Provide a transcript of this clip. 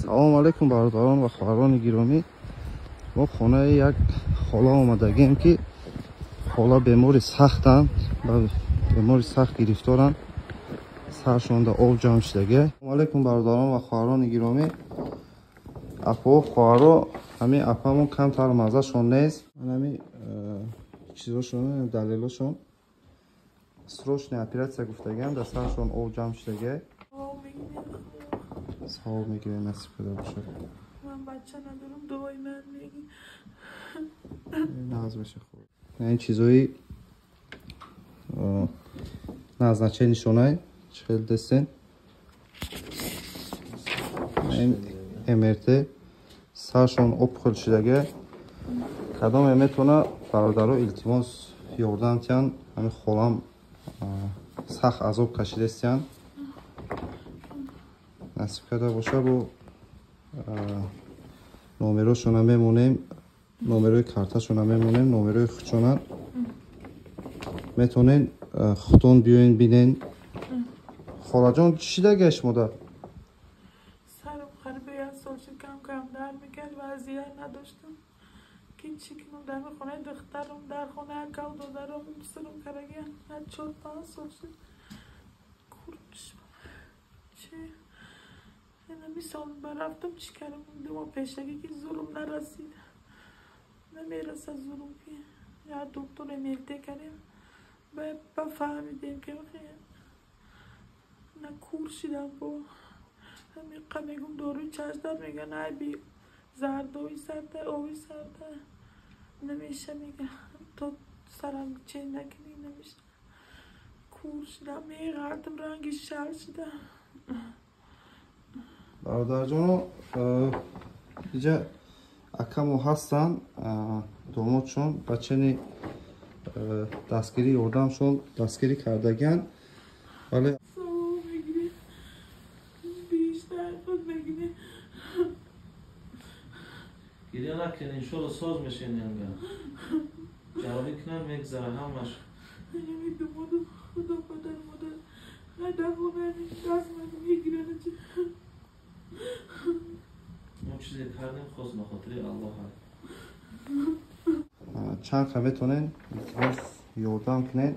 Салому алайкум бародарон ва хоҳарони гиромӣ. Мо хонаи як хола омадагием, ки хола бемори сахтанд, бемори сахт гирифторанд, саршонда об ҷамъ шудагия. Салому алайкум бародарон ва хоҳарони гиромӣ. Апо хоҳаро, ҳамин апамон камтар маззашон нест. Ҳамин чизошон, далелошон срочная операция гуфтагиам, дар саршон об ҷамъ шудагия. Савоб мегирем, насиб када бошад. Ман бача надорам, дуои ман меги. Нағз меша хуб. Ин чизои назначение шонай, чӣ хел дестен. Ин МРТ саршон об хӯрд шудага. Кадоме метавона бародаро илтимос ёрдам тиҳанд. Ҳамин холам сахт азоб кашидастиянд. Насиб карда боша, бо номерошона мемонем, номерои карташона мемонем, номерои худшона метавонен худтон биёен бинен. Холаҷон, чӣ шидагия шумода? Сарам қариби як сол шуд, кам кам дард мекард ва азият надоштам. Ки чӣ кунам, дар хонаи духтарам, дар хонаи акав додарам сирм кардагия. 4-5 сол шуд. Курч чӣ? Ҳамин сол барафтам, чӣ кардам? 2 моҳ пешагӣ ки зурум нарасид. Намерасад зурум ки. Я доктор МРТ кардем. Бафаҳмидем ки на кур шидам бо. Ҳамин қа мегум доруи чашм меган, ай би зардои сарда, оби сарда. Намеша мега. То сарам чен накунӣ намеша. Кур шидам, меғалтам, ранги шал шида. Бародарҷоно, иҷа акамо ҳастанд, домодшон ба чени дастгирӣ ёрдамшон дастгирӣ кардагиянд. Вале гиря накун, иншолло соз мешен, янга ҷарроҳӣ кунанд, мегзара ҳамаш. Худо падар модар мегиранд. Мо чизе кардем, хост ба хотири Аллоҳ. Чанд қа метавонен илтимос ёрдам кунед.